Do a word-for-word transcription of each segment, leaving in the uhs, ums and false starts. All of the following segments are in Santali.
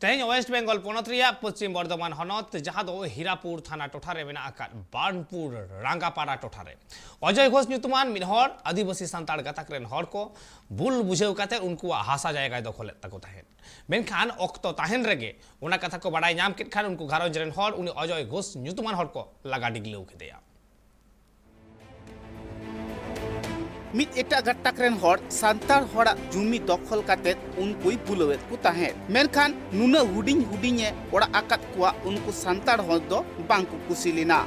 ᱛᱮᱦᱮᱧ ᱳᱭᱮᱥᱴ ᱵᱮᱝᱜᱚᱞ ᱯᱚᱱᱚᱛ ᱨᱮᱭᱟᱜ ᱯᱚᱪᱷᱤᱢ ᱵᱚᱨᱫᱷᱚᱢᱟᱱ ᱦᱚᱱᱚᱛ, ᱡᱟᱦᱟᱸ ᱫᱚ ᱦᱤᱨᱟᱯᱩᱨ ᱛᱷᱟᱱᱟ ᱴᱚᱴᱷᱟ ᱨᱮ ᱢᱮᱱᱟᱜ ᱟᱠᱟᱫ ᱵᱟᱱᱯᱩᱨ ᱨᱟᱝᱜᱟᱯᱟᱲᱟ ᱴᱚᱴᱷᱟ ᱨᱮ ᱚᱡᱚᱭ ᱜᱷᱳᱥ ᱧᱩᱛᱩᱢᱟᱱ ᱢᱤᱫ ᱦᱚᱲ ᱟᱹᱫᱤᱵᱟᱹᱥᱤ ᱥᱟᱱᱛᱟᱲ ᱜᱟᱛᱟᱠ ᱨᱮᱱ ᱦᱚᱲ ᱠᱚ ᱵᱩᱞ ᱵᱩᱡᱷᱟᱹᱣ ᱠᱟᱛᱮ ᱩᱱᱠᱩᱣᱟᱜ ᱦᱟᱥᱟ ᱡᱟᱭᱜᱟᱭ ᱫᱚᱠᱷᱚᱞᱮᱫ ᱛᱟᱠᱚ ᱛᱟᱦᱮᱸᱫ᱾ ᱢᱮᱱᱠᱷᱟᱱ ᱚᱠᱛᱚ ᱛᱟᱦᱮᱱ ᱨᱮᱜᱮ ᱚᱱᱟ ᱠᱟᱛᱷᱟ ᱠᱚ ᱵᱟᱰᱟᱭ ᱧᱟᱢ ᱠᱮᱫ ᱠᱷᱟᱱ ᱩᱱᱠᱩ ᱜᱷᱟᱨᱚᱸᱡᱽ ᱨᱮᱱ ᱦᱚᱲ ᱩᱱᱤ ᱚᱡᱚᱭ ᱜᱷᱳᱥ ᱧᱩᱛᱩᱢᱟᱱ ᱦᱚᱲ ᱠᱚ ᱞᱟᱜᱟ ᱰᱤᱜᱽᱞᱟᱹᱣ ᱠᱮᱫᱮᱭᱟ᱾ ᱢᱤᱫ ᱮᱴᱟᱜ ᱜᱟᱛᱟᱠ ᱨᱮᱱ ᱦᱚᱲ ᱥᱟᱱᱛᱟᱲ ᱦᱚᱲᱟᱜ ᱡᱩᱢᱤ ᱫᱚᱠᱷᱚᱞ ᱠᱟᱛᱮ ᱩᱱᱠᱩᱭ ᱵᱩᱞᱟᱹᱣᱮᱫ ᱠᱚ ᱛᱟᱦᱮᱸᱫ᱾ ᱢᱮᱱᱠᱷᱟᱱ ᱱᱩᱱᱟᱹᱜ ᱦᱩᱰᱤᱧ ᱦᱩᱰᱤᱧ ᱮ ᱚᱲᱟᱜ ᱟᱠᱟᱫ ᱠᱚᱣᱟ, ᱩᱱᱠᱩ ᱥᱟᱱᱛᱟᱲ ᱦᱚᱲ ᱫᱚ ᱵᱟᱝ ᱠᱚ ᱠᱩᱥᱤ ᱞᱮᱱᱟ᱾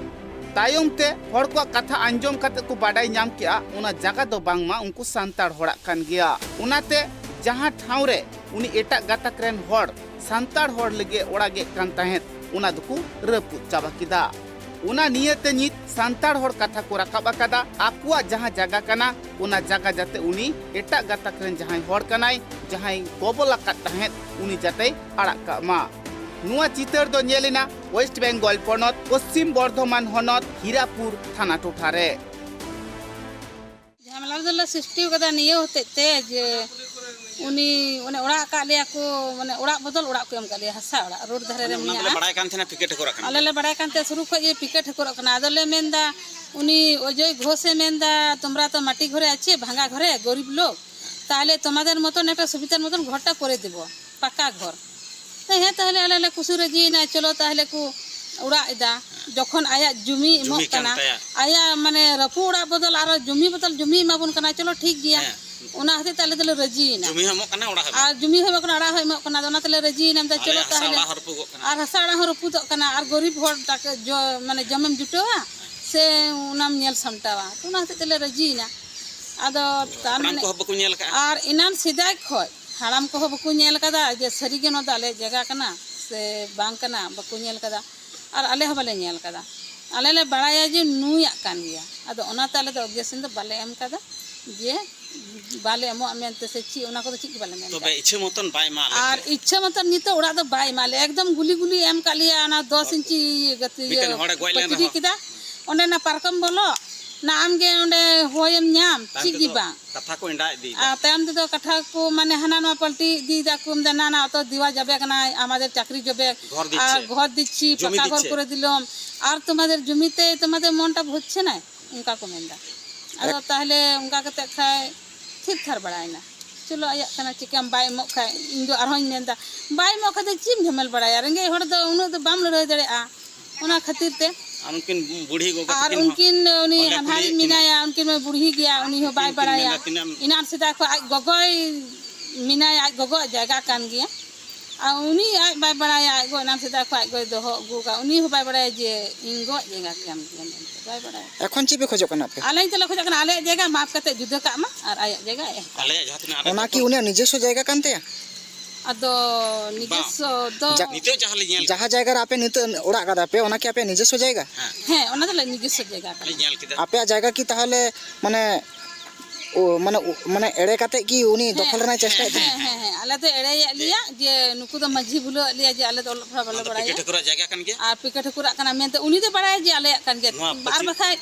ᱛᱟᱭᱚᱢ ᱛᱮ ᱦᱚᱲ ᱠᱚᱣᱟᱜ ᱠᱟᱛᱷᱟ ᱟᱸᱡᱚᱢ ᱠᱟᱛᱮ ᱠᱚ ᱵᱟᱰᱟᱭ ᱧᱟᱢ ᱠᱮᱜᱼᱟ, ᱚᱱᱟ ᱡᱟᱭᱜᱟ ᱫᱚ ᱵᱟᱝᱢᱟ ᱩᱱᱠᱩ ᱥᱟᱱᱛᱟᱲ ᱦᱚᱲᱟᱜ ᱠᱟᱱ ᱜᱮᱭᱟ᱾ ᱚᱱᱟᱛᱮ ᱡᱟᱦᱟᱸ ᱴᱷᱟᱶ ᱨᱮ ᱩᱱᱤ ᱮᱴᱟᱜ ᱜᱟᱛᱟᱠ ᱨᱮᱱ ᱦᱚᱲ ᱥᱟᱱᱛᱟᱲ ᱦᱚᱲ ᱞᱟᱹᱜᱤᱫ ᱚᱲᱟᱜᱮᱫ ᱠᱟᱱ ᱛᱟᱦᱮᱸᱫ, ᱚᱱᱟ ᱫᱚᱠᱚ ᱨᱟᱹᱯᱩᱫ ᱪᱟᱵᱟ ᱠᱮᱫᱟ᱾ ᱚᱱᱟ ᱱᱤᱭᱟᱹᱛᱮ ᱱᱤᱛ ᱥᱟᱱᱛᱟᱲ ᱦᱚᱲ ᱠᱟᱛᱷᱟ ᱠᱚ ᱨᱟᱠᱟᱵ ᱟᱠᱟᱫᱟ, ᱟᱠᱚᱣᱟᱜ ᱡᱟᱦᱟᱸ ᱡᱟᱭᱜᱟ ᱠᱟᱱᱟ, ᱚᱱᱟ ᱡᱟᱭᱜᱟ ᱡᱟᱛᱮ ᱩᱱᱤ ᱮᱴᱟᱜ ᱜᱟᱛᱟᱠ ᱨᱮᱱ ᱡᱟᱦᱟᱸᱭ ᱦᱚᱲ ᱠᱟᱱᱟᱭ, ᱡᱟᱦᱟᱸᱭ ᱜᱚᱵᱚᱞ ᱟᱠᱟᱫ ᱛᱟᱦᱮᱸᱫ, ᱩᱱᱤ ᱡᱟᱛᱮᱭ ᱟᱲᱟᱜ ᱠᱟᱜ ᱢᱟ᱾ ᱱᱚᱣᱟ ᱪᱤᱛᱟᱹᱨ ᱫᱚ ᱧᱮᱞ ᱮᱱᱟ ᱳᱭᱮᱥᱴ ᱵᱮᱝᱜᱚᱞ ᱯᱚᱱᱚᱛ ᱯᱚᱥᱪᱤᱢ ᱵᱚᱨᱫᱷᱚᱢᱟᱱ ᱦᱚᱱᱚᱛ ᱦᱤᱨᱟᱯᱩᱨ ᱛᱷᱟᱱᱟ ᱴᱚᱴᱷᱟ ᱨᱮ᱾ ᱡᱷᱟᱢᱮᱞᱟ ᱫᱚᱞᱮ ᱥᱨᱤᱥᱴᱤ ᱟᱠᱟᱫᱟ ᱱᱤᱭᱟᱹ ᱦᱚᱛᱮᱡ ᱛᱮ ᱡᱮ ᱩᱱᱤ ᱚᱱᱮ ᱚᱲᱟᱜ ᱟᱠᱟᱫ ᱞᱮᱭᱟ ᱠᱚ, ᱢᱟᱱᱮ ᱚᱲᱟᱜ ᱵᱚᱫᱚᱞ ᱚᱲᱟᱜ ᱠᱚ ᱮᱢ ᱟᱠᱟᱫ ᱞᱮᱭᱟ, ᱦᱟᱥᱟ ᱚᱲᱟᱜ ᱨᱳᱰ ᱫᱷᱟᱨᱮ ᱨᱮ ᱚᱱᱟ ᱫᱚᱞᱮ ᱢᱮᱱᱟᱜᱼᱟ᱾ ᱵᱟᱲᱟᱭ ᱠᱟᱱ ᱛᱟᱦᱮᱱᱟ ᱯᱤᱠᱮᱴ ᱦᱚᱠᱚ ᱨᱟᱠᱟᱱᱟ᱾ ᱟᱞᱮ ᱞᱮ ᱵᱟᱲᱟᱭ ᱠᱟᱱ ᱛᱟᱦᱮᱸ ᱥᱩᱨᱩ ᱠᱷᱚᱡ ᱜᱮ ᱯᱤᱠᱮᱴ ᱦᱚᱠᱚ ᱨᱟᱠᱟᱱᱟ᱾ ᱟᱫᱚᱞᱮ ᱢᱮᱱᱫᱟ, ᱩᱱᱤ ᱚᱡᱚᱭ ᱜᱷᱳᱥᱮ ᱢᱮᱱᱫᱟ, তোমরা তো মাটি ঘরে আছে, ভাঙা ঘরে, গরিব লোক, তাহলে তোমাদের মতন একটা সুবিধার মতন ঘরটা করে দেবো, পাকা ঘর। ᱛᱚ ᱦᱮᱸ, ᱛᱟᱦᱞᱮ ᱟᱞᱮ ᱞᱮ ᱠᱩᱥᱤ ᱨᱟᱹᱡᱤᱭᱮᱱᱟ, ᱪᱚᱞᱚ ᱛᱟᱦᱞᱮ ᱠᱚ ᱚᱲᱟᱜ ᱮᱫᱟ᱾ ᱡᱚᱠᱷᱚᱱ ᱟᱭᱟᱜ ᱡᱩᱢᱤ ᱮᱢᱚᱜ ᱡᱩᱢᱤ ᱠᱟᱱ ᱠᱟᱱᱟ, ᱛᱟᱭᱟ᱾ ᱟᱭᱟᱜ ᱢᱟᱱᱮ ᱨᱟᱹᱯᱩᱫ ᱚᱲᱟᱜ ᱵᱚᱫᱚᱞ ᱟᱨᱚ ᱡᱩᱢᱤ ᱵᱚᱫᱚᱞ ᱡᱩᱢᱤ ᱮᱢᱟ ᱵᱚᱱ ᱠᱟᱱᱟ, ᱪᱚᱞᱚ ᱴᱷᱤᱠ ᱜᱮᱭᱟ᱾ ᱦᱮᱸ᱾ ᱚᱱᱟ ᱦᱚᱛᱮᱡ ᱛᱮ ᱟᱞᱮ ᱫᱚᱞᱮ ᱨᱟᱹᱡᱤᱭᱮᱱᱟ᱾ ᱡᱩᱢᱤ ᱦᱚᱸ ᱮᱢᱚᱜ ᱠᱟᱱᱟ, ᱚᱲᱟᱜ ᱦᱚᱸ ᱟᱨ ᱡᱩᱢᱤ ᱦᱚᱸ ᱮᱢᱚᱜ ᱠᱟᱱᱟ, ᱚᱲᱟᱜ ᱦᱚᱸ ᱮᱢᱚᱜ ᱠᱟᱱᱟ, ᱟᱫᱚ ᱚᱱᱟ ᱛᱮᱞᱮ ᱨᱟᱹᱡᱤᱭᱮᱱᱟ᱾ ᱢᱮᱱᱫᱟ, ᱪᱚᱞᱚ ᱟᱞᱮᱭᱟᱜ ᱦᱟᱥᱟ ᱛᱟᱦᱞᱮ᱾ ᱚᱲᱟᱜ ᱦᱚᱸ ᱨᱟᱹᱯᱩᱫᱚᱜ ᱠᱟᱱᱟ᱾ ᱟᱨ ᱦᱟᱥᱟ ᱚᱲᱟᱜ ᱦᱚᱸ ᱨᱟᱹᱯᱩᱫᱚᱜ ᱠᱟᱱᱟ, ᱟᱨ ᱜᱚᱨᱤᱵ ᱦᱚᱲ ᱴᱟᱠᱟ ᱡᱚ-, ᱢᱟᱱᱮ ᱡᱚᱢᱮᱢ ᱡᱩᱴᱟᱹᱣᱟ ᱥᱮ ᱚᱱᱟᱢ ᱧᱮᱞ ᱥᱟᱢᱴᱟᱣᱟ? ᱛᱚ ᱚᱱᱟ ᱦᱚᱛᱮᱡ ᱛᱮᱞᱮ ᱨᱟᱹᱡᱤᱭᱮᱱᱟ᱾ ᱟᱫᱚ ᱛᱟᱨ ᱦᱟᱯᱲᱟᱢ ᱢᱟᱱᱮ ᱠᱚᱦᱚᱸ ᱵᱟᱠᱚ ᱧᱮᱞ ᱟᱠᱟᱫᱼᱟ᱾ ᱟᱨ ᱮᱱᱟᱱ ᱥᱮᱫᱟᱭ ᱠᱷᱚᱡ ᱦᱟᱲᱟᱢ ᱠᱚᱦᱚᱸ ᱵᱟᱠᱚ ᱧᱮᱞ ᱟᱠᱟᱫᱟ ᱡᱮ ᱥᱟᱹᱨᱤᱜᱮ ᱱᱚᱣᱟ ᱫᱚ ᱟᱞᱮᱭᱟᱜ ᱡᱟᱭᱜᱟ ᱠᱟᱱᱟ ᱥᱮ ᱵᱟᱝ ᱠᱟᱱᱟ, ᱵᱟᱠᱚ ᱧᱮᱞ ᱟᱠᱟᱫᱟ᱾ ᱟᱨ ᱟᱞᱮ ᱦᱚᱸ ᱵᱟᱞᱮ ᱧᱮᱞ ᱟᱠᱟᱫᱟ᱾ ᱟᱞᱮ ᱞᱮ ᱵᱟᱲᱟᱭᱟ ᱡᱮ ᱱᱩᱭᱟᱜ ᱠᱟᱱ ᱜᱮᱭᱟ, ᱟᱫᱚ ᱚᱱᱟᱛᱮ ᱟᱞᱮ ᱫᱚ ᱚᱵᱽᱡᱮᱠᱥᱚᱱ ᱫᱚ ᱵᱟᱞᱮ ᱮᱢ ᱟᱠᱟᱫᱟ ᱡᱮ ᱵᱟᱞᱮ ᱮᱢᱚᱜᱼᱟ ᱢᱮᱱᱛᱮ ᱥᱮ ᱪᱮᱫ, ᱚᱱᱟ ᱠᱚᱫᱚ ᱪᱮᱫ ᱜᱮ ᱵᱟᱞᱮ ᱢᱮᱱ ᱛᱚᱵᱮ ᱟᱠᱟᱫᱟ᱾ ᱤᱪᱷᱟᱹ ᱢᱚᱛᱚᱱ ᱵᱟᱭ ᱮᱢᱟᱜ ᱞᱮᱫ ᱟᱨ ᱯᱮ᱾ ᱤᱪᱷᱟᱹ ᱢᱚᱛᱚᱱ ᱱᱤᱛᱚᱜ ᱚᱲᱟᱜ ᱫᱚ ᱵᱟᱭ ᱮᱢᱟᱜ ᱞᱮᱭᱟ, ᱮᱠᱫᱚᱢ ᱜᱩᱞᱤ ᱜᱩᱞᱤ ᱮᱢ ᱟᱠᱟᱫ ᱞᱮᱭᱟ, ᱚᱱᱟ ᱫᱚᱥ ᱤᱧᱪᱤ ᱤᱭᱟᱹ ᱜᱟᱛᱮ ᱤᱭᱟᱹ ᱢᱤᱫᱴᱮᱱ ᱦᱚᱲᱮ ᱜᱚᱡ ᱞᱮᱱ ᱯᱟᱹᱪᱨᱤ ᱨᱮᱦᱚᱸ᱾ ᱠᱮᱫᱟ, ᱚᱸᱰᱮ ᱚᱱᱟ ᱯᱟᱨᱠᱚᱢ ᱵᱚᱞᱚᱜ ᱱᱟ ᱟᱢᱜᱮ ᱚᱸᱰᱮ ᱦᱚᱭᱮᱢ ᱧᱟᱢ, ᱛᱟᱭᱚᱢ ᱪᱮᱫ ᱜᱮ ᱛᱮᱫᱚ ᱵᱟᱝ᱾ ᱠᱟᱛᱷᱟ ᱠᱚ ᱮᱸᱰᱟ ᱤᱫᱤᱭᱮᱫᱟ᱾ ᱟᱨ ᱛᱟᱭᱚᱢ ᱛᱮᱫᱚ ᱠᱟᱛᱷᱟ ᱠᱚ ᱢᱟᱱᱮ ᱦᱟᱱᱟ ᱱᱚᱣᱟ ᱯᱟᱞᱴᱤ ᱤᱫᱤᱭᱮᱫᱟ ᱠᱚ, ᱢᱮᱱᱫᱟ, "ᱱᱟ, ᱱᱟ, ᱚᱛᱚ ᱫᱤᱣᱟ ᱡᱟᱵᱮ ᱠᱟᱱᱟᱭ, ᱟᱢᱟᱫᱮᱨ ᱪᱟᱠᱨᱤ ᱡᱚᱵᱮ, ᱜᱷᱚᱨ ᱫᱤᱪᱷᱮ, ᱟᱨ ᱜᱷᱚᱨ ᱫᱤᱪᱷᱤ, ᱡᱚᱢᱤ ᱯᱟᱠᱟ ᱜᱷᱚᱨ ᱫᱤᱪᱷᱮ ᱠᱚᱨᱮ ᱫᱤᱞᱚᱢ, ᱟᱨ ᱛᱚᱢᱟᱫᱮᱨ ᱡᱚᱢᱤᱛᱮ ᱛᱚᱢᱟᱫᱮᱨ ᱢᱚᱱᱴᱟ ᱵᱷᱚᱡᱪᱷᱮ ᱱᱟᱭ", ᱚᱱᱠᱟ ᱠᱚ ᱢᱮᱱᱫᱟ᱾ ᱟᱫᱚ ᱛᱟᱦᱞᱮ ᱚᱱᱠᱟ ᱠᱟᱛᱮ ᱠᱷᱟᱡ ᱛᱷᱤᱨ ᱛᱷᱟᱨ ᱵᱟᱲᱟᱭᱮᱱᱟ᱾ ᱪᱚᱞᱚ, ᱟᱭᱟᱜ ᱠᱟᱱᱟ, ᱪᱤᱠᱟᱹᱢ, ᱵᱟᱭ ᱮᱢᱚᱜ ᱠᱷᱟᱡ ᱤᱧ ᱫᱚ ᱟᱨᱦᱚᱸᱧ ᱢᱮᱱᱫᱟ, ᱵᱟᱭ ᱮᱢᱚᱜ ᱠᱷᱟᱡ ᱫᱚ ᱪᱮᱫ ᱮᱢ ᱡᱷᱟᱢᱮᱞ ᱵᱟᱲᱟᱭᱟ? ᱨᱮᱸᱜᱮᱡ ᱦᱚᱲ ᱫᱚ ᱩᱱᱟᱹᱜ ᱫᱚ ᱵᱟᱢ ᱞᱟᱹᱲᱦᱟᱹᱭ ᱫᱟᱲᱮᱭᱟᱜᱼᱟ᱾ ᱚᱱᱟ ᱠᱷᱟᱹᱛᱤᱨ ᱛᱮ ᱟᱨ ᱩᱱᱠᱤᱱ ᱵᱩᱲᱦᱤ ᱜᱚᱜᱚ ᱟᱨ ᱛᱟᱹᱠᱤᱱ ᱦᱚᱸ ᱩᱱᱠᱤᱱ ᱩᱱᱤ ᱵᱟᱞᱮ ᱦᱟᱱᱦᱟᱨᱤᱧ ᱠᱩᱲᱤ ᱢᱮᱱᱟᱭᱟ, ᱩᱱᱠᱤᱱ ᱢᱟ ᱵᱩᱲᱦᱤ ᱜᱮᱭᱟ, ᱩᱱᱤ ᱦᱚᱸ ᱵᱟᱭ ᱩᱱᱠᱤᱱ ᱵᱟᱲᱟᱭᱟ᱾ ᱢᱮᱱᱫᱟ ᱛᱤᱱᱟᱹᱜ ᱮᱢ ᱮᱱᱟᱱ ᱥᱮᱫᱟᱭ ᱠᱷᱚᱱ ᱟᱡ ᱜᱚᱜᱚᱭ ᱢᱮᱱᱟᱭᱟ, ᱟᱡ ᱜᱚᱜᱚᱣᱟᱜ ᱡᱟᱭᱜᱟ ᱠᱟᱱ ᱜᱮᱭᱟ᱾ ᱟᱨ ᱩᱱᱤ ᱟᱡ ᱵᱟᱭ ᱵᱟᱲᱟᱭᱟ, ᱟᱡ ᱜᱚ ᱮᱱᱟᱱ ᱥᱮᱫᱟᱭ ᱠᱷᱚᱱ ᱟᱡ ᱜᱚᱭ ᱫᱚᱦᱚ ᱟᱹᱜᱩ ᱟᱠᱟᱫ, ᱩᱱᱤ ᱦᱚᱸ ᱵᱟᱭ ᱵᱟᱲᱟᱭᱟ ᱡᱮ ᱤᱧ ᱜᱚᱣᱟᱜ ᱡᱟᱭᱜᱟ ᱠᱟᱱ ᱜᱮᱭᱟ ᱢᱮᱱᱛᱮ, ᱵᱟᱭ ᱵᱟᱲᱟᱭᱟ᱾ ᱮᱠᱷᱚᱱ ᱪᱮᱫ ᱯᱮ ᱠᱷᱚᱡᱚᱜ ᱠᱟᱱᱟ ᱟᱯᱮ? ᱟᱞᱮ ᱱᱤᱛᱚᱜ ᱞᱮ ᱠᱷᱚᱡᱚᱜ ᱠᱟᱱᱟ ᱟᱞᱮᱭᱟᱜ ᱡᱟᱭᱜᱟ ᱢᱟᱯ ᱠᱟᱛᱮ ᱡᱩᱫᱟᱹ ᱠᱟᱜ ᱢᱟ ᱟᱨ ᱟᱭᱟᱜ ᱡᱟᱭᱜᱟ ᱮᱢ᱾ ᱟᱞᱮᱭᱟᱜ ᱡᱟᱦᱟᱸ ᱛᱤᱱᱟᱹᱜ ᱟᱞᱮ ᱚᱱᱟ ᱠᱤ ᱩᱱᱤᱭᱟᱜ ᱱᱤᱡᱚᱥᱥᱚ ᱡᱟᱭᱜᱟ ᱠᱟᱱ ᱛᱟᱭᱟ? ᱟᱫᱚ ᱱᱤᱡᱚᱥᱥᱚ ᱫᱚ ᱡᱟ-, ᱱᱤᱛᱚᱜ ᱡᱟᱦᱟᱸ ᱞᱮ ᱧᱮᱞ ᱡᱟᱦᱟᱸ ᱡᱟᱭᱜᱟ ᱨᱮ ᱟᱯᱮ ᱱᱤᱛᱚᱜ ᱚᱲᱟᱜ ᱠᱟᱫᱟ ᱯᱮ, ᱚᱱᱟ ᱠᱤ ᱟᱯᱮᱭᱟᱜ ᱱᱤᱡᱚᱥᱥᱚ ᱡᱟᱭᱜᱟ? ᱦᱮᱸ᱾ ᱦᱮᱸ, ᱚᱱᱟ ᱫᱚ ᱟᱞᱮ ᱱᱤᱡᱚᱥᱥᱚ ᱡᱟᱭᱜᱟ ᱠᱟᱱᱟ᱾ ᱞᱮ ᱧᱮᱞ ᱠᱮᱫᱟ᱾ ᱟᱯᱮᱭᱟᱜ ᱡᱟᱭᱜᱟ ᱠᱤ ᱛᱟᱦᱚᱞᱮ ᱢᱟᱱᱮ, ᱚ, ᱢᱟᱱᱮ, ᱚ, ᱢᱟᱱᱮ ᱮᱲᱮ ᱠᱟᱛᱮ ᱠᱤ ᱩᱱᱤ ᱦᱮᱸ, ᱫᱚᱠᱷᱚᱞ ᱨᱮᱱᱟᱜ ᱪᱮᱥᱴᱟᱭᱮᱫ ᱛᱟᱦᱮᱸᱫ? ᱦᱮᱸ, ᱦᱮᱸ, ᱦᱮᱸ, ᱟᱞᱮ ᱫᱚ ᱮᱲᱮᱭᱮᱫ ᱞᱮᱭᱟ ᱡᱮ ᱱᱩᱠᱩ ᱫᱚ ᱢᱟᱹᱡᱷᱤ ᱵᱩᱞᱟᱹᱣᱮᱫ ᱞᱮᱭᱟ ᱡᱮ ᱟᱞᱮ ᱫᱚ ᱚᱞᱚᱜ ᱯᱟᱲᱦᱟᱜ ᱵᱟᱞᱮ ᱚᱱᱟ ᱫᱚ ᱵᱟᱲᱟᱭᱟ᱾ ᱯᱤᱠᱟᱹ ᱴᱷᱟᱹᱠᱩᱨᱟᱜ ᱡᱟᱭᱜᱟ ᱠᱟᱱ ᱜᱮᱭᱟ᱾ ᱟᱨ ᱯᱤᱠᱟᱹ ᱴᱷᱟᱹᱠᱩᱨᱟᱜ ᱠᱟᱱᱟ ᱢᱮᱱᱛᱮ ᱩᱱᱤ ᱫᱚ ᱵᱟᱲᱟᱭᱟ ᱡᱮ ᱟᱞᱮᱭᱟᱜ ᱠᱟᱱ ᱜᱮᱭᱟ᱾ ᱱᱚᱣᱟ ᱟᱨ ᱯᱟᱹᱪᱤ- ᱵᱟᱠᱷᱟᱡ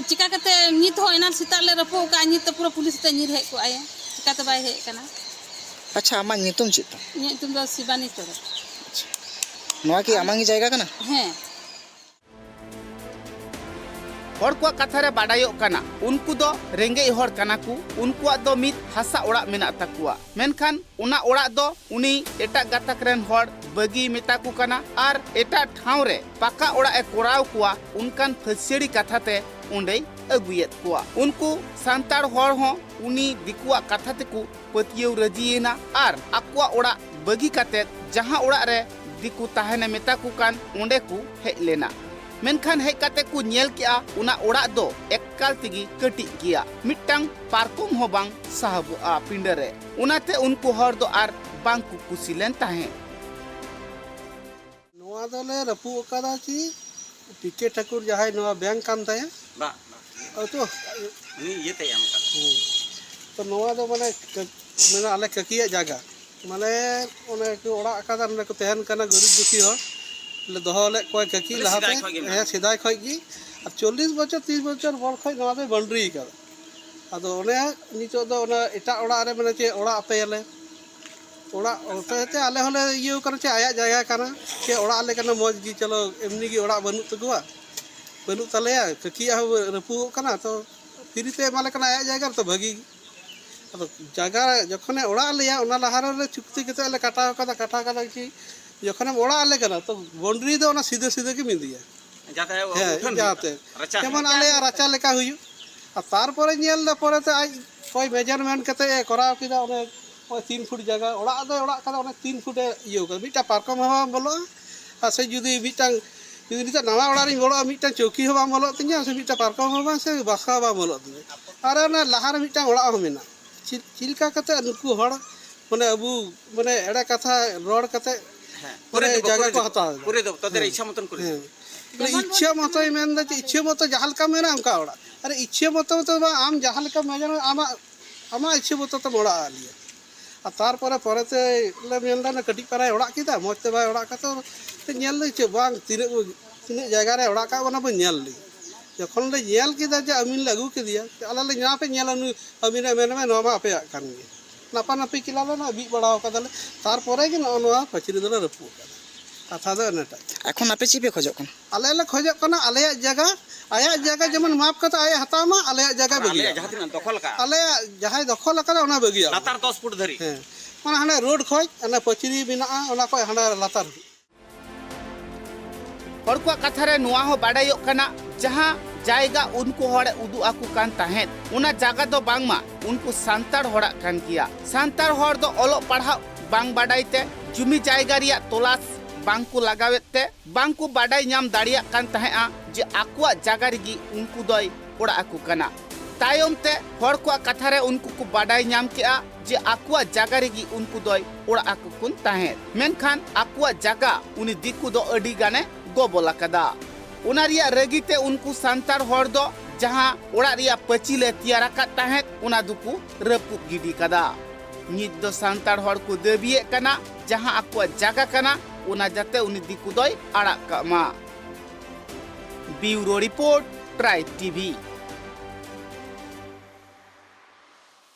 ᱪᱤᱠᱟ ᱠᱟᱛᱮ ᱱᱤᱛ ᱦᱚᱸ ᱮᱱᱟᱱ ᱥᱮᱛᱟᱜ ᱞᱮ ᱨᱟᱹᱯᱩᱫ ᱟᱠᱟᱫᱼᱟ, ᱱᱤᱛ ᱫᱚ ᱯᱩᱨᱟᱹ ᱯᱩᱞᱤᱥ ᱛᱮ ᱧᱤᱨ ᱦᱮᱡ ᱠᱚᱜᱼᱟᱭ, ᱪᱤᱠᱟᱛᱮ ᱵᱟᱭ ᱦᱮᱡ ᱟᱠᱟᱱᱟ? ᱟᱪᱪᱷᱟ, ᱟᱢᱟᱜ ᱧᱩᱛᱩᱢ ᱪᱮᱫ ᱛᱟᱢ? ᱤᱧᱟᱹᱜ ᱧᱩᱛᱩᱢ ᱫᱚ ᱥᱤᱵᱟᱱᱤ ᱪᱚᱨᱚᱱ᱾ ᱱᱚᱣᱟ ᱠᱤ ᱟᱢᱟᱝ ᱜᱮ ᱡᱟᱭᱜᱟ ᱠᱟᱱᱟ? ᱦᱮᱸ᱾ ᱦᱚᱲ ᱠᱚᱣᱟᱜ ᱠᱟᱛᱷᱟ ᱨᱮ ᱵᱟᱰᱟᱭᱚᱜ ᱠᱟᱱᱟ, ᱩᱱᱠᱩ ᱫᱚ ᱨᱮᱸᱜᱮᱡ ᱦᱚᱲ ᱠᱟᱱᱟ ᱠᱚ᱾ ᱩᱱᱠᱩᱣᱟᱜ ᱫᱚ ᱢᱤᱫ ᱦᱟᱥᱟ ᱚᱲᱟᱜ ᱢᱮᱱᱟᱜ ᱛᱟᱠᱚᱣᱟ, ᱢᱮᱱᱠᱷᱟᱱ ᱚᱱᱟ ᱚᱲᱟᱜ ᱫᱚ ᱩᱱᱤ ᱮᱴᱟᱜ ᱜᱟᱛᱟᱠ ᱨᱮᱱ ᱦᱚᱲ ᱵᱟᱹᱜᱤ ᱢᱮᱛᱟ ᱠᱚ ᱠᱟᱱᱟ ᱟᱨ ᱮᱴᱟᱜ ᱴᱷᱟᱶ ᱨᱮ ᱯᱟᱠᱟ ᱚᱲᱟᱜ ᱮ ᱠᱚᱨᱟᱣ ᱠᱚᱣᱟ, ᱚᱱᱠᱟᱱ ᱯᱷᱟᱹᱥᱭᱟᱹᱲᱤ ᱠᱟᱛᱷᱟ ᱛᱮ ᱚᱸᱰᱮᱭ ᱟᱹᱜᱩᱭᱮᱫ ᱠᱚᱣᱟ᱾ ᱩᱱᱠᱩ ᱥᱟᱱᱛᱟᱲ ᱦᱚᱲ ᱦᱚᱸ ᱩᱱᱤ ᱫᱤᱠᱩᱣᱟᱜ ᱠᱟᱛᱷᱟ ᱛᱮᱠᱚ ᱯᱟᱹᱛᱭᱟᱹᱣ ᱨᱟᱹᱡᱤᱭᱮᱱᱟ ᱟᱨ ᱟᱠᱚᱣᱟᱜ ᱚᱲᱟᱜ ᱵᱟᱹᱜᱤ ᱠᱟᱛᱮ ᱡᱟᱦᱟᱸ ᱚᱲᱟᱜ ᱨᱮ ᱫᱤᱠᱩ ᱛᱟᱦᱮᱱᱮ ᱢᱮᱛᱟ ᱠᱚ ᱠᱟᱱ, ᱚᱸᱰᱮ ᱠᱚ ᱦᱮᱡ ᱞᱮᱱᱟ᱾ ᱢᱮᱱᱠᱷᱟᱱ ᱦᱮᱡ ᱠᱟᱛᱮ ᱠᱚ ᱧᱮᱞ ᱠᱮᱜᱼᱟ, ᱚᱱᱟ ᱚᱲᱟᱜ ᱫᱚ ᱮᱠᱟᱞ ᱛᱮᱜᱮ ᱠᱟᱹᱴᱤᱡ ᱜᱮᱭᱟ, ᱢᱤᱫᱴᱟᱝ ᱯᱟᱨᱠᱚᱢ ᱦᱚᱸ ᱵᱟᱝ ᱥᱟᱦᱚᱵᱚᱜᱼᱟ ᱯᱤᱸᱰᱟᱹ ᱨᱮ᱾ ᱚᱱᱟᱛᱮ ᱩᱱᱠᱩ ᱦᱚᱲ ᱫᱚ ᱟᱨ ᱵᱟᱝ ᱠᱚ ᱠᱩᱥᱤ ᱞᱮᱱ ᱛᱟᱦᱮᱸᱫ᱾ ᱱᱚᱣᱟ ᱫᱚᱞᱮ ᱨᱟᱹᱯᱩᱫ ᱟᱠᱟᱫᱟ ᱪᱮᱫ, ᱯᱤ ᱠᱮ ᱴᱷᱟᱹᱠᱩᱨ ᱡᱟᱦᱟᱸᱭ ᱱᱚᱣᱟ ᱵᱮᱝᱠ ᱠᱟᱱ ᱛᱟᱭᱟ᱾ ᱵᱟᱝ, ᱵᱟᱝ᱾ ᱦᱳᱭ ᱛᱚ᱾ ᱩᱱᱤ ᱤᱭᱟᱹ ᱛᱮᱭ ᱮᱢ ᱟᱠᱟᱫᱟ᱾ ᱦᱩᱸ᱾ ᱛᱚ ᱱᱚᱣᱟ ᱫᱚ ᱢᱟᱱᱮ ᱠᱟᱹ-, ᱢᱟᱱᱮ ᱟᱞᱮ ᱠᱟᱹᱠᱤᱭᱟᱜ ᱡᱟᱭᱜᱟ᱾ ᱢᱟᱱᱮ ᱚᱱᱮ ᱠᱚ ᱚᱲᱟᱜ ᱟᱠᱟᱫᱟ, ᱱᱚᱰᱮ ᱠᱚ ᱛᱟᱦᱮᱱ ᱠᱟᱱᱟ ᱜᱟᱹᱨᱤᱵ ᱫᱩᱠᱷᱤ ᱦᱚᱲ᱾ ᱞᱮ ᱫᱚᱦᱚ ᱞᱮᱫ ᱠᱚᱣᱟ ᱠᱟᱹᱠᱤ ᱢᱟᱱᱮ ᱞᱟᱦᱟᱛᱮ᱾ ᱥᱮᱫᱟᱭ ᱠᱷᱚᱡ ᱜᱮ ᱢᱮᱱᱟᱜ᱾ ᱦᱮᱸ, ᱥᱮᱫᱟᱭ ᱠᱷᱚᱡ ᱜᱮ᱾ ᱟᱨ ᱪᱚᱞᱞᱤᱥ ᱵᱚᱪᱷᱚᱨ, ᱛᱤᱥ ᱵᱚᱪᱷᱚᱨ ᱵᱚᱲ ᱠᱷᱚᱡ ᱱᱚᱣᱟ ᱫᱚᱭ ᱵᱟᱹᱱᱰᱨᱤ ᱟᱠᱟᱫᱟ᱾ ᱟᱫᱚ ᱚᱱᱮ ᱱᱤᱛᱚᱜ ᱫᱚ ᱚᱱᱟ ᱮᱴᱟᱜ ᱚᱲᱟᱜ ᱨᱮ, ᱢᱟᱱᱮ, ᱪᱮᱫ ᱚᱲᱟᱜ ᱟᱯᱮᱭᱟᱞᱮ, ᱚᱲᱟᱜ ᱦᱚᱛᱮ ᱛᱮ ᱟᱞᱮ ᱦᱚᱸᱞᱮ ᱤᱭᱟᱹ ᱠᱟᱱᱟ, ᱪᱮᱫ ᱟᱭᱟᱜ ᱡᱟᱭᱜᱟ ᱠᱟᱱᱟ, ᱪᱮᱫ ᱚᱲᱟᱜ ᱟᱞᱮ ᱠᱟᱱᱟ, ᱢᱚᱡᱽ ᱜᱮ, ᱪᱚᱞᱚ, ᱮᱢᱱᱤ ᱜᱮ ᱚᱲᱟᱜ ᱵᱟᱹᱱᱩᱜ ᱛᱟᱠᱚᱣᱟ, ᱵᱟᱹᱱᱩᱜ ᱛᱟᱞᱮᱭᱟ, ᱠᱟᱹᱠᱤᱭᱟᱜ ᱦᱚᱸ ᱨᱟᱹᱯᱩᱫᱚᱜ ᱠᱟᱱᱟ, ᱛᱚ ᱯᱷᱤᱨᱤ ᱛᱮ ᱮᱢᱟᱞᱮ ᱠᱟᱱᱟ ᱟᱭᱟᱜ ᱡᱟᱭᱜᱟ ᱨᱮ, ᱛᱚ ᱵᱷᱟᱹᱜᱤ ᱜᱮ᱾ ᱟᱫᱚ ᱡᱟᱭᱜᱟ ᱡᱚᱠᱷᱚᱱᱮ ᱚᱲᱟᱜ ᱟᱞᱮᱭᱟ, ᱚᱱᱟ ᱞᱟᱦᱟ ᱨᱮᱞᱮ ᱪᱩᱠᱛᱤ ᱠᱟᱛᱮ ᱞᱮ ᱠᱟᱴᱟᱣ ᱠᱟᱫᱟ, ᱠᱟᱴᱟᱣ ᱠᱟᱫᱟ ᱠᱤ ᱡᱚᱠᱷᱚᱱᱮᱢ ᱚᱲᱟᱜ ᱟᱞᱮ ᱠᱟᱱᱟ, ᱛᱚ ᱵᱚᱱᱰᱨᱤ ᱫᱚ ᱚᱱᱟ ᱥᱤᱫᱷᱟᱹ ᱥᱤᱫᱷᱟᱹ ᱜᱮ ᱢᱤᱫᱮᱭᱟ᱾ ᱡᱟᱛᱮ ᱦᱮᱸ, ᱩᱴᱷᱟᱹᱱ ᱦᱩᱭᱩᱜ, ᱡᱟᱛᱮ ᱨᱟᱪᱟ ᱡᱮᱢᱚᱱ ᱦᱩᱭᱩᱜ᱾ ᱟᱞᱮᱭᱟᱜ ᱨᱟᱪᱟ ᱞᱮᱠᱟ ᱦᱩᱭᱩᱜ᱾ ᱟᱨ ᱛᱟᱨᱯᱚᱨᱮ ᱧᱮᱞ ᱫᱟ, ᱯᱚᱨᱮᱛᱮ ᱟᱡ ᱚᱠᱚᱭ ᱢᱮᱡᱟᱨᱢᱮᱱᱴ ᱠᱟᱛᱮ ᱮ ᱠᱚᱨᱟᱣ ᱠᱮᱫᱟ, ᱚᱱᱮ ᱚᱱᱮ ᱛᱤᱱ ᱯᱷᱩᱴ ᱡᱟᱭᱜᱟ ᱚᱲᱟᱜ ᱫᱚᱭ ᱚᱲᱟᱜ ᱠᱟᱫᱟ, ᱚᱱᱮ ᱛᱤᱱ ᱯᱷᱩᱴ ᱮ ᱤᱭᱟᱹ ᱠᱟᱫᱟ, ᱢᱤᱫᱴᱟᱝ ᱯᱟᱨᱠᱚᱢ ᱦᱚᱸ ᱵᱟᱝ ᱵᱚᱞᱚᱜᱼᱟ᱾ ᱟᱨ ᱥᱮ ᱡᱩᱫᱤ ᱢᱤᱫᱴᱟᱝ, ᱡᱩᱫᱤ ᱱᱤᱛᱚᱜ ᱱᱟᱣᱟ ᱚᱲᱟᱜ ᱨᱤᱧ ᱵᱚᱞᱚᱜᱼᱟ, ᱢᱤᱫᱴᱟᱝ ᱪᱟᱹᱣᱠᱤ ᱦᱚᱸ ᱵᱟᱝ ᱵᱚᱞᱚᱜ ᱛᱤᱧᱟ, ᱥᱮ ᱢᱤᱫᱴᱟᱝ ᱯᱟᱨᱠᱚᱢ ᱦᱚᱸ ᱵᱟᱝ, ᱥᱮ ᱵᱟᱥᱟ ᱦᱚᱸ ᱵᱟᱝ ᱵᱚᱞᱚᱜ ᱛᱤᱧᱟ᱾ ᱟᱨ ᱚᱱᱟ ᱞᱟᱦᱟ ᱨᱮ ᱢᱤᱫᱴᱟᱝ ᱚᱲᱟᱜ ᱦᱚᱸ ᱢᱮᱱᱟᱜᱼᱟ᱾ ᱪᱮᱫ, ᱪᱮᱫ ᱞᱮᱠᱟ ᱠᱟᱛᱮ ᱱᱩᱠᱩ ᱦᱚᱲ, ᱢᱟᱱᱮ, ᱟᱵᱚ, ᱢᱟᱱᱮ, ᱮᱲᱮ ᱠᱟᱛᱷᱟ ᱨᱚᱲ ᱠᱟᱛᱮ, ᱦᱮᱸ, ᱢᱟᱱᱮ, ᱠᱚᱨᱮ ᱫᱮᱵᱚ, ᱡᱟᱭᱜᱟ ᱠᱚᱨᱮ ᱠᱚ ᱫᱮᱵᱚ, ᱦᱟᱛᱟᱣ ᱮᱫᱟ᱾ ᱠᱚᱨᱮ ᱫᱮᱵᱚ, ᱛᱟᱫᱮᱨ ᱦᱮᱸ᱾ ᱤᱪᱪᱷᱟ ᱢᱚᱛᱚᱱ ᱠᱚᱨᱮ ᱦᱮᱸ᱾ ᱫᱮᱵᱚ᱾ ᱢᱟᱱᱮ, ᱤᱪᱪᱷᱟᱹ ᱢᱚᱛᱚᱭ ᱢᱮᱱᱫᱟ ᱡᱮ, ᱤᱪᱪᱷᱟᱹ ᱢᱚᱛᱚ ᱡᱟᱦᱟᱸ ᱞᱮᱠᱟ ᱢᱮᱱᱟ ᱚᱱᱠᱟ ᱚᱲᱟᱜ᱾ ᱟᱨ ᱤᱪᱪᱷᱟᱹ ᱢᱚᱛᱚ ᱫᱚ ᱵᱟᱝ, ᱟᱢ ᱡᱟᱦᱟᱸ ᱞᱮᱠᱟ ᱢᱮᱱᱟ, ᱟᱢᱟᱜ, ᱟᱢᱟᱜ ᱤᱪᱪᱷᱟᱹ ᱢᱚᱛᱚ ᱛᱮᱢ ᱚᱲᱟᱜ ᱟᱞᱮᱭᱟ᱾ ᱟᱨ ᱛᱟᱨᱯᱚᱨᱮ ᱯᱚᱨᱮᱛᱮ ᱞᱮ ᱢᱮᱱᱫᱟ, ᱚᱱᱟ ᱠᱟᱹᱴᱤᱡ ᱯᱟᱨᱟᱭ ᱚᱲᱟᱜ ᱠᱮᱫᱟ, ᱢᱚᱡᱽ ᱛᱮ ᱵᱟᱭ ᱚᱲᱟᱜ ᱠᱟᱫᱟ᱾ ᱛᱚ ᱧᱮᱞ ᱫᱟᱹᱧ ᱪᱮᱫ ᱵᱟᱝ, ᱛᱤᱱᱟᱹᱜ, ᱛᱤᱱᱟᱹᱜ ᱡᱟᱭᱜᱟ ᱨᱮ ᱚᱲᱟᱜ ᱠᱟᱜ, ᱚᱱᱟ ᱵᱚᱱ ᱧᱮᱞ ᱞᱮ᱾ ᱡᱚᱠᱷᱚᱱ ᱞᱮ ᱧᱮᱞ ᱠᱮᱫᱟ ᱡᱮ ᱟᱹᱢᱤᱱ ᱞᱮ ᱟᱹᱜᱩ ᱠᱮᱫᱮᱭᱟ, ᱟᱞᱮ ᱞᱮ ᱧᱟᱯᱮ ᱧᱮᱞᱟ, ᱱᱩᱭ ᱟᱹᱢᱤᱱ ᱮ ᱢᱮᱱ ᱢᱮ, ᱱᱚᱣᱟ ᱢᱟ ᱟᱯᱮᱭᱟᱜ ᱠᱟᱱ ᱜᱮ᱾ ᱱᱟᱯᱟ ᱱᱟᱯᱤ ᱠᱮᱫᱟ ᱞᱮ, ᱱᱚᱣᱟ ᱵᱤᱫ ᱵᱟᱲᱟ ᱠᱟᱫᱟ ᱞᱮ᱾ ᱛᱟᱨᱯᱚᱨᱮ ᱜᱮ ᱱᱚᱜᱼᱚ ᱱᱚᱣᱟ ᱯᱟᱹᱪᱨᱤ ᱫᱚᱞᱮ ᱨᱟᱹᱯᱩᱫ ᱠᱟᱫᱟ᱾ ᱠᱟᱛᱷᱟ ᱫᱚ ᱤᱱᱟᱹᱴᱟᱜ ᱜᱮ᱾ ᱮᱠᱷᱚᱱ ᱟᱯᱮ ᱪᱮᱫ ᱯᱮ ᱠᱷᱚᱡᱚᱜ ᱠᱟᱱᱟ? ᱟᱞᱮ ᱞᱮ ᱠᱷᱚᱡᱚᱜ ᱠᱟᱱᱟ ᱟᱞᱮᱭᱟᱜ ᱡᱟᱭᱜᱟ, ᱟᱭᱟᱜ ᱡᱟᱭᱜᱟ ᱡᱮᱢᱚᱱ ᱢᱟᱯ ᱠᱟᱛᱮ ᱟᱭ ᱦᱟᱛᱟᱣ ᱢᱟ, ᱟᱞᱮᱭᱟᱜ ᱡᱟᱭᱜᱟ ᱟᱨ ᱵᱟᱹᱜᱤᱭᱟᱜ ᱟᱞᱮᱭᱟᱜ ᱢᱟ᱾ ᱡᱟᱦᱟᱸ ᱛᱤᱱᱟᱹᱜ ᱫᱚᱠᱷᱚᱞ ᱟᱠᱟᱫ᱾ ᱟᱞᱮᱭᱟᱜ ᱡᱟᱦᱟᱸᱭ ᱫᱚᱠᱷᱚᱞ ᱟᱠᱟᱫᱟ ᱚᱱᱟ ᱵᱟᱹᱜᱤᱭᱟᱜ ᱢᱟ᱾ ᱞᱟᱛᱟᱨ ᱫᱚᱥ ᱯᱷᱩᱴ ᱫᱷᱟᱹᱨᱤᱡ᱾ ᱦᱮᱸ, ᱚᱱᱟ ᱦᱟᱱᱮ ᱨᱳᱰ ᱠᱷᱚᱡ ᱦᱟᱱᱮ ᱯᱟᱹᱪᱨᱤ ᱢᱮᱱᱟᱜᱼᱟ, ᱚᱱᱟ ᱠᱷᱚᱡ ᱦᱟᱱᱮ ᱞᱟᱛᱟᱨ ᱦᱟᱹᱵᱤᱡ᱾ ᱦᱚᱲ ᱠᱚᱣᱟᱜ ᱠᱟᱛᱷᱟ ᱨᱮ ᱱᱚᱣᱟ ᱦᱚᱸ ᱵᱟᱰᱟᱭᱚᱜ ᱠᱟᱱᱟ, ᱡᱟᱦᱟᱸ ᱡᱟᱭᱜᱟ ᱩᱱᱠᱩ ᱦᱚᱲᱮ ᱩᱫᱩᱜ ᱟᱠᱚ ᱠᱟᱱ ᱛᱟᱦᱮᱸᱫ, ᱚᱱᱟ ᱡᱟᱭᱜᱟ ᱫᱚ ᱵᱟᱝᱢᱟ ᱩᱱᱠᱩ ᱥᱟᱱᱛᱟᱲ ᱦᱚᱲᱟᱜ ᱠᱟᱱ ᱜᱮᱭᱟ᱾ ᱥᱟᱱᱛᱟᱲ ᱦᱚᱲ ᱫᱚ ᱚᱞᱚᱜ ᱯᱟᱲᱦᱟᱜ ᱵᱟᱝ ᱵᱟᱰᱟᱭ ᱛᱮ, ᱡᱩᱢᱤ ᱡᱟᱭᱜᱟ ᱨᱮᱭᱟᱜ ᱛᱚᱞᱟᱥ ᱵᱟᱝ ᱠᱚ ᱞᱟᱜᱟᱣᱮᱫ ᱛᱮ, ᱵᱟᱝ ᱠᱚ ᱵᱟᱰᱟᱭ ᱧᱟᱢ ᱫᱟᱲᱮᱭᱟᱜ ᱠᱟᱱ ᱛᱟᱦᱮᱸᱫᱼᱟ ᱡᱮ ᱟᱠᱚᱣᱟᱜ ᱡᱟᱭᱜᱟ ᱨᱮᱜᱮ ᱩᱱᱠᱩ ᱫᱚᱭ ᱚᱲᱟᱜ ᱟᱠᱚ ᱠᱟᱱᱟ᱾ ᱛᱟᱭᱚᱢ ᱛᱮ ᱦᱚᱲ ᱠᱚᱣᱟᱜ ᱠᱟᱛᱷᱟ ᱨᱮ ᱩᱱᱠᱩ ᱠᱚ ᱵᱟᱰᱟᱭ ᱧᱟᱢ ᱠᱮᱫᱼᱟ ᱡᱮ ᱟᱠᱚᱣᱟᱜ ᱡᱟᱭᱜᱟ ᱨᱮᱜᱮ ᱩᱱᱠᱩ ᱫᱚᱭ ᱚᱲᱟᱜ ᱟᱠᱚ ᱠᱟᱱ ᱛᱟᱦᱮᱸᱫ, ᱢᱮᱱᱠᱷᱟᱱ ᱟᱠᱚᱣᱟᱜ ᱡᱟᱭᱜᱟ ᱩᱱᱤ ᱫᱤᱠᱩ ᱫᱚ ᱟᱹᱰᱤ ᱜᱟᱱᱮ ᱜᱚᱵᱚᱞ ᱟᱠᱟᱫᱟ᱾ ᱚᱱᱟ ᱨᱮᱭᱟᱜ ᱨᱟᱹᱜᱤ ᱛᱮ ᱩᱱᱠᱩ ᱥᱟᱱᱛᱟᱲ ᱦᱚᱲ ᱫᱚ ᱡᱟᱦᱟᱸ ᱚᱲᱟᱜ ᱨᱮᱭᱟᱜ ᱯᱟᱹᱪᱤ ᱞᱮ ᱛᱮᱭᱟᱨ ᱟᱠᱟᱫ ᱛᱟᱦᱮᱸᱫ, ᱚᱱᱟ ᱫᱚᱠᱚ ᱨᱟᱹᱯᱩᱫ ᱜᱤᱰᱤ ᱠᱟᱫᱟ᱾ ᱱᱤᱛ ᱫᱚ ᱥᱟᱱᱛᱟᱲ ᱦᱚᱲ ᱠᱚ ᱫᱟᱹᱵᱤᱭᱮᱫ ᱠᱟᱱᱟ, ᱡᱟᱦᱟᱸ ᱟᱠᱚᱣᱟᱜ ᱡᱟᱭᱜᱟ ᱠᱟᱱᱟ, ᱚᱱᱟ ᱡᱟᱛᱮ ᱩᱱᱤ ᱫᱤᱠᱩ ᱫᱚᱭ ᱟᱲᱟᱜ ᱠᱟᱜ ᱢᱟ᱾ Bureau Report, Tribe T V.